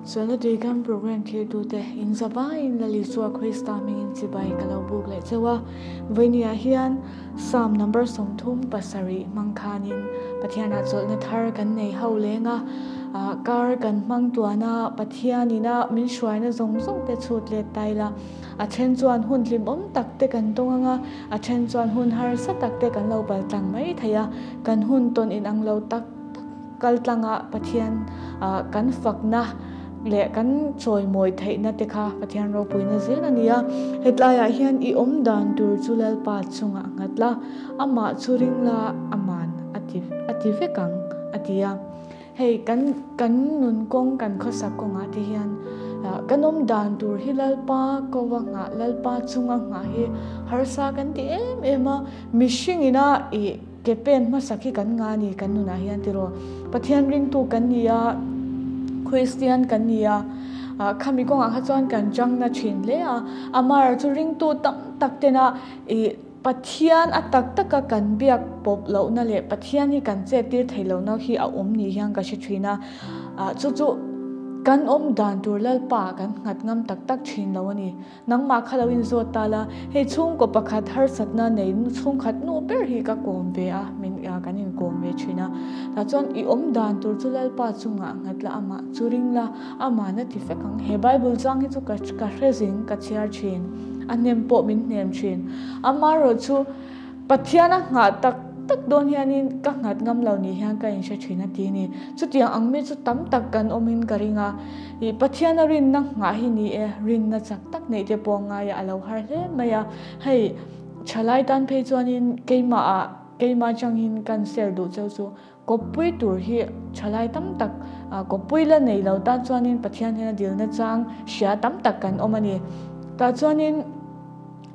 Sualna Tuikam Programme thirtute inzavaiin Lal Isua Krista hmingin chibai ka lo buk leh cheu a. Vawinia hian Psalm number 37 hmang khanin Pathianah chawlhna thar kan nei ho leng a, kar kan hmang tuan a, Pathianina min hruaina zawng zawng te chhut let ta ila, a then chuan hun hlimawm tak te kan tawng ang a, a then chuan hun harsa tak te kan lo pal tlang mai thei a, kan hun tawn inang lo tak tak kal tlanga Pathian kan fakna leh kan chawimawi theihna te kha Pathian ropuina zel a ni a. Hetlaiah hian i awm dan tur chu Lalpa chungah nghat la, amah chu ring la aman a ti a ti vek ang a ti a. Hei kan kan nun kawng kan khawsak kawngah te hian kan awm dan tur hi Lalpa kova nghah Lalpa chunga nghah hi harsa kan ti em em a, mihring ina ih Ke pen hmasak hi kan nga ni kan nunah hian tiraw Pathian ringtu kan ni a, Kristian kan ni a, khami kawngah kha chuan kan chang na thin hle a, amara chu ringtu tam tak tena ih Pathian a tak taka kan biak pawp lohna leh Pathian hi kan chet tir thei lohna hi a awm ni hian ka hre thin a, chu chu kan awm dan tur Lalpa kan nghat ngam tak tak thin lo a ni. Nangmah kha lo inzawt ta la, hei chhungkaw pakhat harsatna nei chhungkhat nu ber hi ka kawm ve a, min kan inkawm ve thin a. Tah chuan i awm dan tur chu Lalpa chungah nghat la, amah chu ring la, amah na ti fek ang. He Bible chang hi chu ka ka hre zing, ka chhiar thin, a hnem pawh min hnem thin. Amaherawhchu Pathian a nghah tak tak dawn hianin ka nghat ngam lo ni hian ka inhre thin a ti ni. Chutiang ang mi chu tam tak kan awmin ka ring a. Ih Pathian a rinna nghah hi ni e, rinna chak tak neih te pawh ngaia a lo har hle mai a. Hei thalai tan phei chuanin keimahah keimah atangin kan share duh cheu chu kawppui tur hi thalai tam tak kawppui la nei lo tan chuanin Pathian hian a dilna chang hria tam tak kan awm a ni. Tah chuanin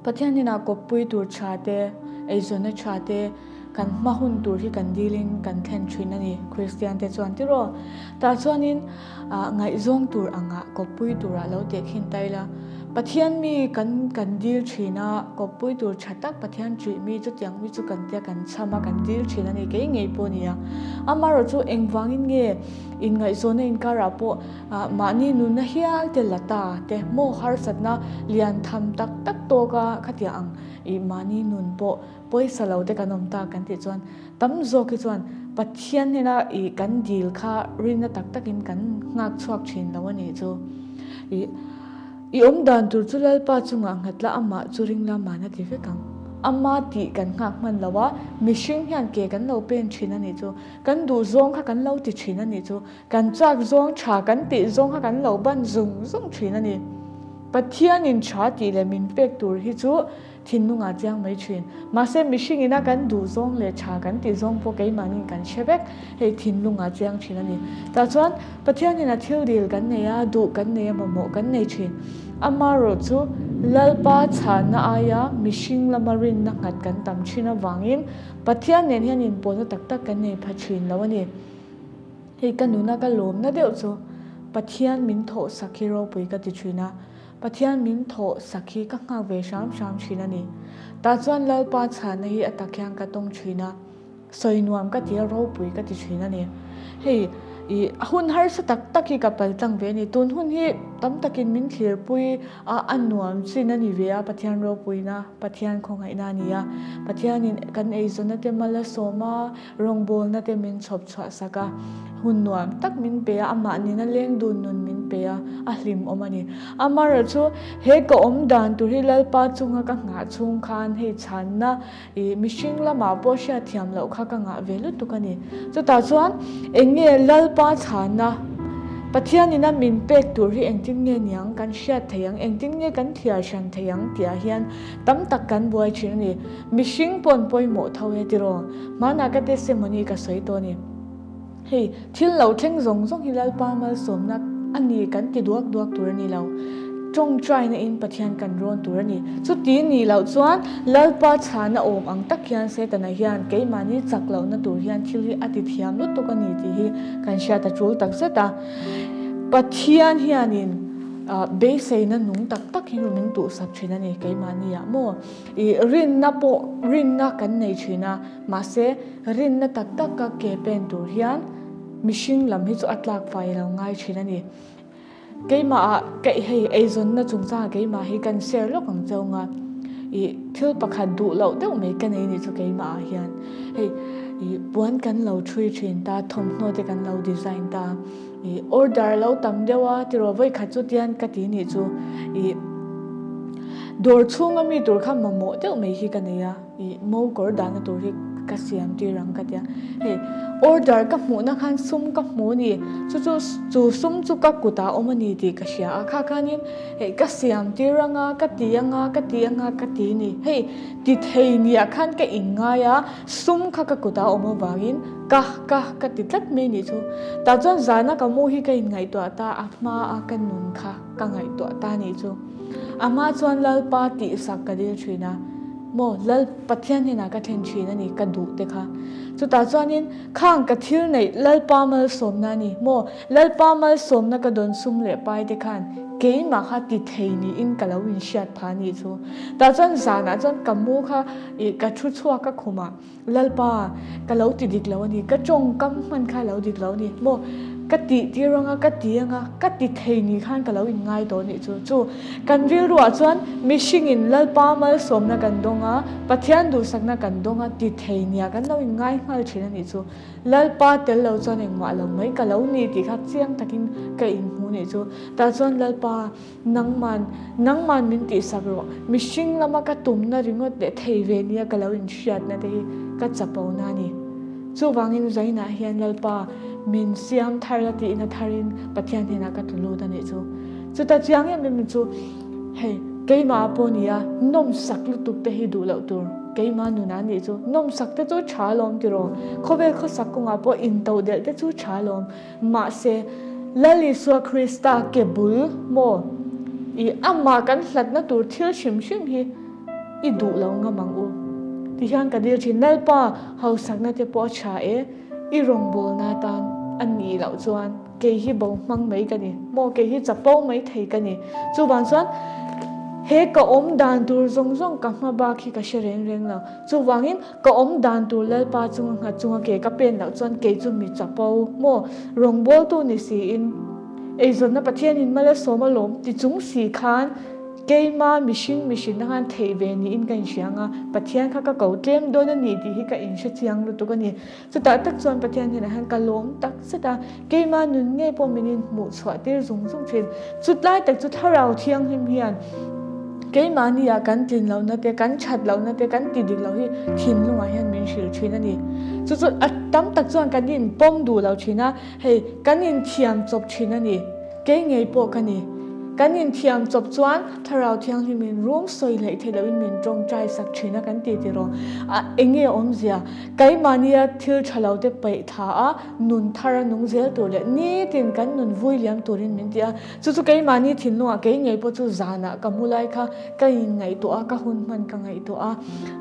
Pathian hnenah kawppui tur tha te, eizawnna tha te, kan hma hun tur hi kan dilin kan thlen thin a ni, Kristian te chuan tiraw? Tah chuanin ngaihzawng tur angah kawppui turah lo tehkhin ta ila, Pathian mi kan kan dil thin a, kawppui tur tha tak Pathian ṭih mi chutiang mi chu kan tia kan chham a, kan dil thin a ni, kei ngei pawh a ni a. Amaherawh chu engvangin nge inngaihzawnna inkarah pawh Mahni nunna hial te la ta te maw harsatna lian tham tak tak tawk a khatiang ang ih mahni nun pawh pawisa lo te kan awm ta kan tih chuan tam zawk hi chuan Pathian hnena ih kan dil kha rinna tak takin kan nghak chhuak thin lo a nih chu. Ih i awm dan tur chu Lalpa chungah nghat la amah chu ring la mahna ti vek ang. Ama tih kan nghak hman lo a mihring hian ke kan lo pen thin a nih chu. Kan duh zawng kha kan lo ti thin a nih chu. Kan chak zawng tha kan tih zawng kha kan lo ban zung zung thin a ni. Pathianin tha tih leh min pek tur hi chu thinlungah chiang mai thin. Mahse mihringina kan duh zawng leh tha kan tih zawng pawh keimahniin kan hre vek, hei thinlungah chiang thin a ni. Tah chuan Pathianin a thil dil kan nei a, duh kan nei a, mamawh kan nei thin. Amaherawh chu Lalpa chhanna aia mihring lama rinna nghat kan tam thin avangin Pathian nen hian inpawlna tak tak kan nei pha thin lo a ni. Hei ka nuna ka lawmna deuh chu Pathian min thawh sak hi ropui ka ti thin a, Pathian min thawh sak hi ka nghak ve hram hram thin a ni. Tah chuan Lalpa chhanna hi a tak hian ka tawng thin a, sawi nuam ka ti a, ropui ka ti thin a ni. Hei i hun harsa tak tak hi ka pal tlang ve a ni. Tun hun hi tam takin min thlirpui a, a nuam chin a ni ve a, Pathian ropuina, Pathian khawngaihna a ni a. Pathianin kan eizawnna te mal a sawm a, Rawngbawlna te min chhawp chhuah sak a, hun nuam tak min pe a, amah nena leng dun nun min pe a, a hlim awm a ni. Amaherawh chu he ka awm dan tur hi Lalpa chunga ka nghah chhung khan hei chhanna ih mihring lamah pawh hriatthiam loh kha ka ngah ve lutuk a ni. Chutah chuan eng nge Lalpa chhanna Pathianin a min pek tur hi engtin nge niang kan hriat thei ang, engtin nge kan thliar hran thei ang tihah hian tam tak kan buai thin a ni. Mihring pawn pawimawh tho e tiraw? Hmanah ka testimony ka sawi tawh a ni. Hei, thil lo thleng zawng zawng hi Lalpa malsawmna a ni kan ti duak duak tur a ni lo. Tawngtaina in Pathian kan rawn tur a ni. Chuti nih loh chuan Lalpa chhana awm ang tak hian Setana hian keimahni chak lohna tur hian thil hi a ti thiam lutuk a ni tih hi kan hriat a tul takzet a. Pathian hianin beiseina nung tak tak hi min tuhsak thin a ni keimahniah maw? I rinna pawh rinna kan nei thin a, mahse rinna tak taka ke pen tur hian mihring lam hi chu a tlak fai lo ngai thin a ni. Keimah ah ka hei eizawnna chungchangah keimah hi kan share lawk ang cheu nga i thil pakhat duh loh deuh mai ka nei nih chu keimah ah hian hei i puan kan lo thui thin ta thawmhnaw te kan lo design ta i order lo tam deuh a tiraw vawi khat chu tian ka ti nih chu i dawr chhunga mi tur kha mamawh deuh mai hi ka nei a. I mo kawr dahna tur hi ka siam tir ang ka tia. Hei order ka hmuhna khan sum ka hmu ni, chu chu chu sum chu ka kutah awm a ni tih ka hria a, kha khanin hei ka siam tir anga ka ti anga ka ti anga ka ti ni. Hei ti thei niah khan ka inngai a, sum kha ka kutah awm avangin ka ka ka ti tlat mai nih chu. Tah chuan zana ka mu hi ka inngaihtuah ta a hma a ka nun kha ka ngaihtuah ta nih chu. A hma chuan Lalpa tihsak ka dil thin a, maw Lal Pathian hnenah ka thlen thin a ni ka duh te kha. Chutah chuanin khang ka thil neih Lalpa malsawmna a ni, maw Lalpa malsawmna ka dawn sum leh pai te khan keimah kha ti thei niin ka lo inhriat phah a nih chu. Tah chuan zanah chuan ka mu kha ih ka thu chhuak ka khumah Lalpa ka lo ti dik lo a ni, ka tawngkam hman kha lo dik lo a ni, maw ka tih tir anga ka ti anga ka ti thei ni khan ka lo inngai tawh a nih chu. Chu kan rilruah chuan mihringin Lalpa malsawmna kan dawng a, Pathian duhsakna kan dawng a ti thei nia kan lo inngai nghal thin a nih chu. Lalpa tel lo chuan engmah lo mai ka lo ni tih kha chiang takin ka inhmu a nih chu. Tah chuan Lalpa Nangman, nangman min tihsak rawh. Mihring lama ka tumna ringawt leh thei ve nia ka lo inhriatna te hi ka chapona a ni. Chuvangin Zainah hian Lalpa min siam thar la tiin a tharin Pathian hnenah ka tlu lut a nih chu. Chuta chiang em em chu hei keimah pawh nia nawmsak lutuk te hi duh loh tur keimah nunah a nih chu. Nawmsak te chu tha alawm tiraw? Khawvel khawsak kawngah pawh intodelh te chu tha alawm. Mahse, Lal Isua Krista ke bul maw i amah kan hlatna tur thil hrim hrim hi i duh lo ngam ang u. Tihian ka dil thin, Lalpa hausakna te pawh a tha e, i rawngbawlna atan a nih loh chuan kei hi bo hmang mai ka ni maw, kei hi chapo mai thei ka ni. Chuvang chuan he ka awm dan tur zawng zawng ka hma bak hi ka hre reng reng lo. Chuvangin Ka awm dan tur Lalpa chunga nghat chunga ke ka pen loh chuan kei chu mi chapo maw? Rawngbawltu ni siin eizawnna Pathianin mal a sawm alawm ti chung si khan keima mihring mihrinna khan theih ve niin ka inhria ang a, Pathian kha ka ko tlem dawn a ni tih hi ka inhre chiang lutuk a ni. Chutah tak chuan Pathian hnenah hian ka lawm tak zet a, keima nun ngei pawh min inhmuh chhuah tir zung zung thin. Chutlai tak chu Thlarau Thianghlim hian keimahni ah kan tlin lohna te, kan that lohna te, kan ti dik loh hi thinlungah hian min hrilh thin a ni. Chu chu a tam tak chuan kan inpawm duh lo thin a, hei kan inthiam chawp thin a ni. Kei ngei pawh ka ni. Kan inthiam chawp chuan Thlarau Thianghlimin rum sawi hleih theih lohin min tawngtai sak thin a kan ti tiraw. A enge awmzia? Keimahnia thil tha lo te paih thla a, nun thar a nung zel tur leh nitin kan nun vui liam turin min ti a. Chu chu keimahni thinlungah kei ngei pawh chu zanah ka mu lai kha ka inngaihtuah a, ka hun hman ka ngaihtuah a.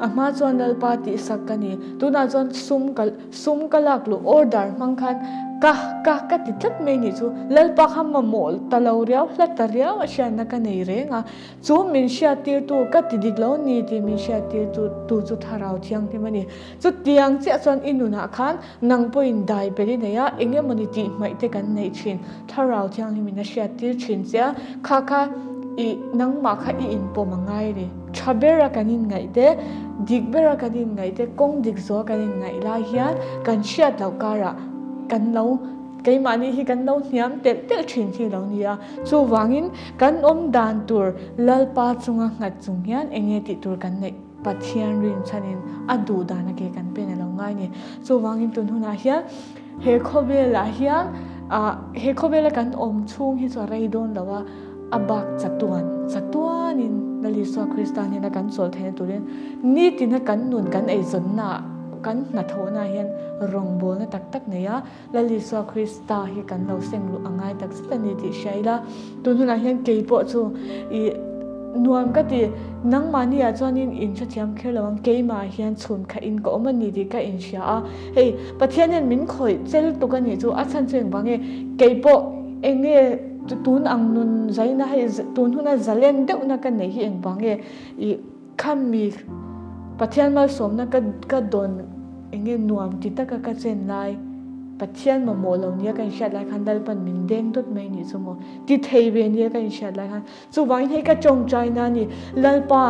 A hma chuan Lalpa tihsak ka ni. Tunah chuan sum ka sum ka lak luh order hmang khan ka ka ka ti tlat mai nih chu. Lalpa kha mamawh ta lo riau hla ta riau a hriatna ka nei reng a. Chu min hriattirtu ka ti dik lo ni tih min hriattirtu tu chu Thlarau Thianghlim a ni. Chutiang chiah chuan i nunah khan nang pawhin dai ber i nei a, eng emawni tih hmaih te kan neih thin. Thlarau Thianghlimin a hriattir thin che a, kha kha i nangmah kha i inpawm a ngai a ni. Tha bera kan inngaih te, dik bera kan inngaih te, kawng dik zawha kan inngaih lai hian kan hriat loh karah kan lo keimahni hi kan lo hniam telh telh thin hi lo ni a. Chuvangin kan awm dan tur Lalpa chunga nghat chung hian enge tih tur kan neih? Pathian rinchhanin a duh dan a ke kan pen a lo ngai ni. Chuvangin tun hunah hian he khawvelah hian ah he khawvela kan awm chhung hi chu a rei dawn lo a, a bak chatuan chatuanin Lal Isua Krista hnena kan chawl theihna turin nitina kan nun kan eizawnnaah kan hnathawhnaah hian rawngbawlna tak tak nei a, Lal Isua Krista hi kan lo seng luh a ngai tak zet a ni tih hria ila, tun hunah hian kei pawh chu i nuam ka ti, nangmahni ah chuanin in hrethiam kher lo ang, keimah hian chhun kha in ka awm a ni tih ka inhria a, hei Pathian hian min khawih chel tuk a nih chu, a chhan chu engvang nge kei pawh eng nge tun ang nun zaina hei tun huna zalen deuhna ka nei hi engvang nge i khami Pathian malsawmna ka ka dawn eng nge nuam ti taka ka chen lai. Pathian mamawh lo nia ka inhriat lai khan Lalpan min deng dawt mai nih chu maw? Ti thei ve nia ka inhriat lai khan. Chuvangin hei ka tawngtai na ni, Lalpa,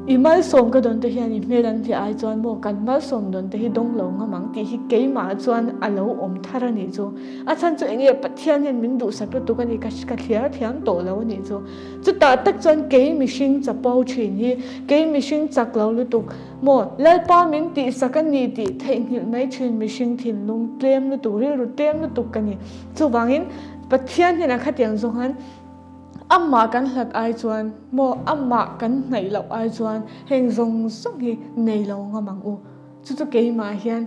i malsawm ka dawn te hian i hmel an hliah ai chuan maw kan malsawm dawn te hi dawng lo ngam ang tih hi keimah chuan a lo awm thar a nih chu. A chhan chu enge Pathian hian min duhsak lutuk a ni, ka ka thliar thiam tawh lo a nih chu. Chutah tak chuan kei mihring chapo thin hi, kei mihring chak lo lutuk maw Lalpa min tihsak a ni tih theihnghilh mai thin mihring thinlung tlem lutuk, rilru tlem lutuk ka ni. Chuvangin Pathian hnenah khatiang zawng han Amah kan hlat ai chuan maw amah kan hnaih loh ai chuan heng zawng zawng hi nei lo ngam ang u. Chu chu keimah hian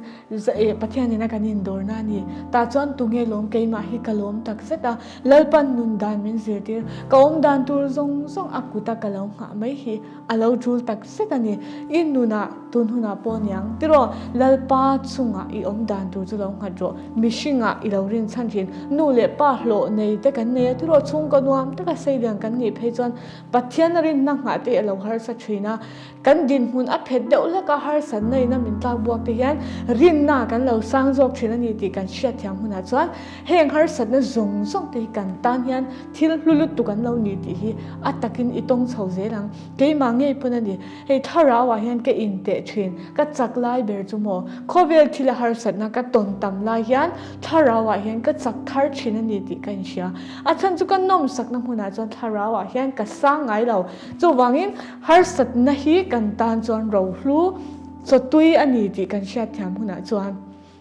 Pathian nena kan indawrna a ni. Tah chuan tunge lawm keimah hi ka lawm tak zet a, Lalpan nun dan min zirtir, ka awm dan tur zawng zawng a kuta ka lo nghah mai hi a lo tul tak zet a ni. I nunah tun hunah pawh niang tiraw Lalpa chungah i awm dan tur chu lo nghat rawh. Mihringah i lo rin chhan thin. Nu leh pa hlawh nei te kan nei a tiraw chhungkaw nuam taka seilian kan nih phei chuan Pathian a rinna nghah te a lo harsa thin a. Kan dinhmun a phet deuh hlek a harsatna in a min tlak buak te hian rinna kan lo sang zawk thin a ni tih kan hriatthiam hunah chuan heng harsatna zawng zawng te hi kan tan hian thil hlu lutuk an lo ni tih hi a takin i tawng chho zel ang. Keimah ngei pawn a ni. Hei thlarauah hian ka inteh thin, ka chak lai ber chu maw? Khawvel thila harsatna ka tawn tam lai hian thlarauah hian ka chak thar thin a ni tih ka inhria. A chhan chu ka nawmsakna hmunah chuan thlarauah hian ka sang ngai lo. Chuvangin harsatna hi kan tan chuan rohlu chawtui a ni tih kan hriatthiam hunah chuan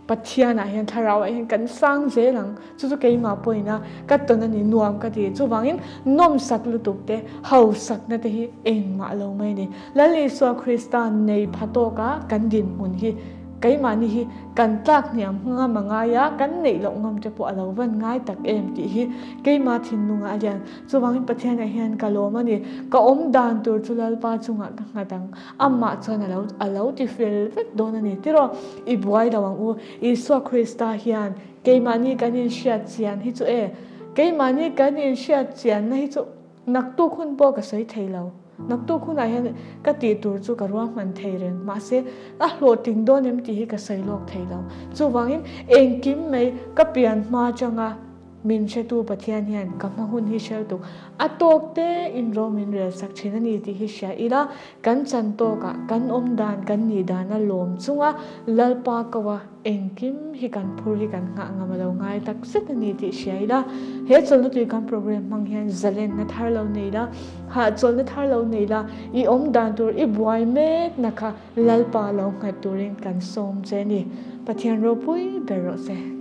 Pathianah hian thlarauah hian kan sang zel ang. Chu chu keimah pawhin a ka tawn a ni, nuam ka ti. Chuvangin nawmsak lutuk te, hausakna te hi engmah lo mai a ni. Lal Isua Krista nei pha tawka kan dinhmun hi keimahni hi kan tlak hniam ngam a ngai a, kan neih loh ngam te pawh a lo van ngai tak em tih hi keimah thinlungah a lian. Chuvangin Pathianah hian ka lawm a ni. Ka awm dan tur chu Lalpa chungah ka nghat ang. Amah chuan a lo a lo ti fel vek dawn a ni. Tiraw, i buai lo ang u. Isua Krista hian keimahni kan inhriat chian hi chu e, keimahni kan inhriat chianna hi chu naktuk hun pawh ka sawi thei lo. Naktuk hunah hian ka tih tur chu ka ruahman thei reng. Mahse, a hlawhtling dawn em tih hi ka sawi lawk thei lo. Chuvangin engkim mai ka pian hma atanga Min hretu Pathian hian ka hma hun hi hrel tuk a tawk te in ro min rel sak thin a ni tih hi hria ila, kan chan tawkah kan awm dan kan nih dan a lawm chunga Lalpa ko a engkim hi kan phur hi kan nghah ngam a lo ngai tak zet a ni tih hria ila, he chawlhna tui kan program hmang hian zalenna thar lo nei la, hahchawlhna thar lo nei la, i awm dan tur i buai mek na kha Lalpa lo nghat turin kan sawm che a ni. Pathian ropui ber rawh se.